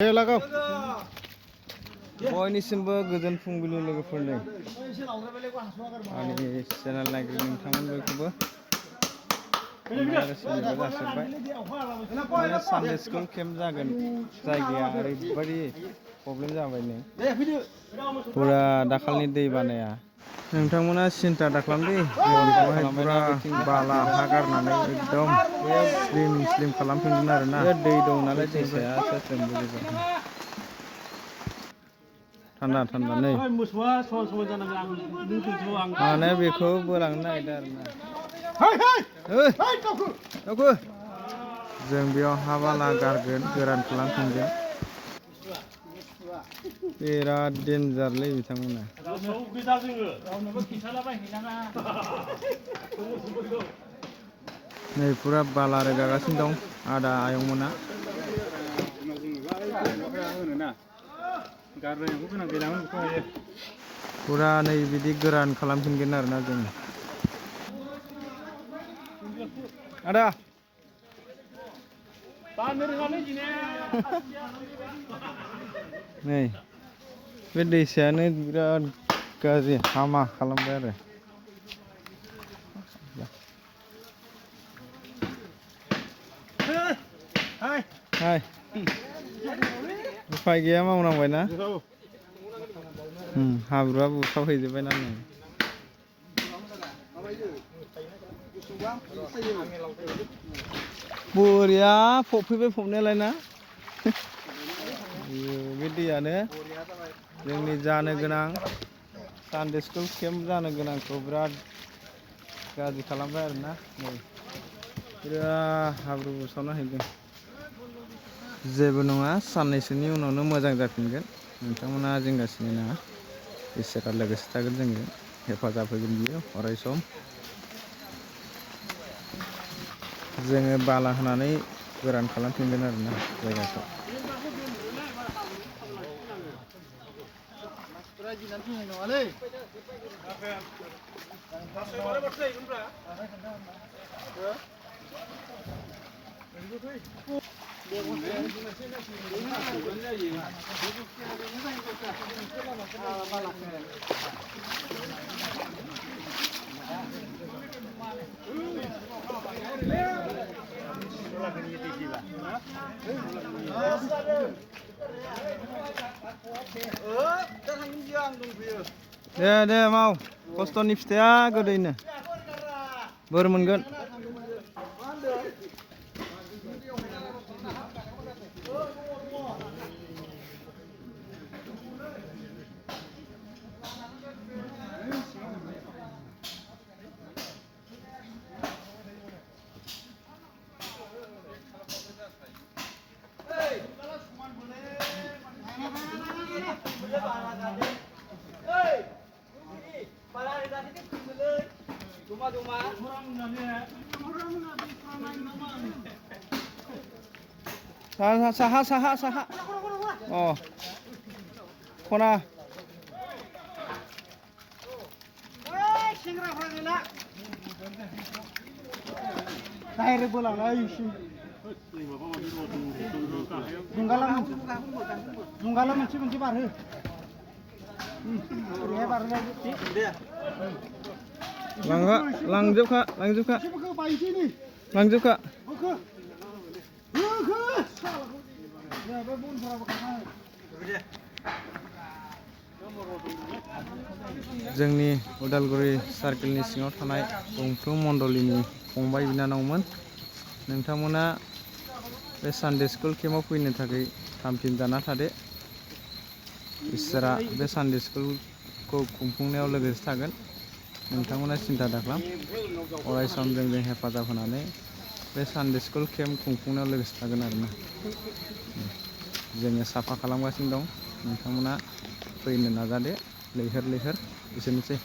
लागाव बयनिसिमबो गोजोन फुंबिलि लोगोफोरनो आंनि चेनेल नायगिरि नोंथांमोन बयखौबो जासिबाय सानडे स्कुल केम्प जागोन जायगाया ओरैबायदि प्रब्लेम जाबाय नै पुरा दाखालनि दै बानाया नोंथांमोना सिन्था दाखालामदि बेवहाय पुरा बाला हा गारनानै एकदम स्लिम खालामफिनगोन आरोना दै दं नालाय दैसाया सोर बुजिगोन थान्दा नै माने बेखौ बोलांनो नागिरदों आरोना जों बेयाव हा बाला गारगोन गोरान खालामफिनगोन बिराद डेन्जारलै बिथांमोना नै पुरा बाला रोगागासिनो दं आदा आयंमोना पुरा नै बिदि गोरान खालामफिनगोन आरोना जों आदा नै बे दैसायानो बिराद गाज्रि हामा खालामबाय आरो हाय उफाय गैया मावनांबाय ना हाब्रुआ बुसावहैजोब्बाय ना नै बरिया फबफैबाय फबनायालाय ना बे दैयानो जोंनि जानो गोनां सानडे स्कुल केम्प जानो गोनांखौ बिराद गाज्रि खालामबाय आरोना नै बिराद हाब्रु बुसावना हैदों जेबो नङा साननैसोनि उनावनो मोजां जाफिनगोन नोंथांमोना जिंगासिनो नाङा इसोरा लोगोसे थागोन जोंजों हेफाजाब होगोन बियो अराय सम जोङो बाला होनानै गोरान खालामफिनगोन आरोना जायगाखौ दे माव खस्थ'नि फिथाइया गोदैनो बोर मोनगोन साहा खना डाइरेक्ट बोलांनाय जुंगाला मोनसे बारहो लांजोबखा जोंनि उदालगुरि सार्केलनि सिङाव थानाय गंफ्रोम मण्डलिनि फंबाय बिनानावमोन नोंथांमोना बे सानडे स्कुल केम्पआव फैनो थाखाय थामथिम जाना थादो इसोरा बे सानडे स्कुलखौ खुंफुंनायाव लोगोसे थागोन नोंथांमोना सिन्था दाखालाम अराय सम जोंजों हेफाजाब होनानै बे सानडे स्कुल केम्प खुंफुंनायाव लोगोसे थागोन आरोना जोङो साफा खालामगासिनो दं नोंथांमोना फैनो नाजादो लैहोर एसेनोसै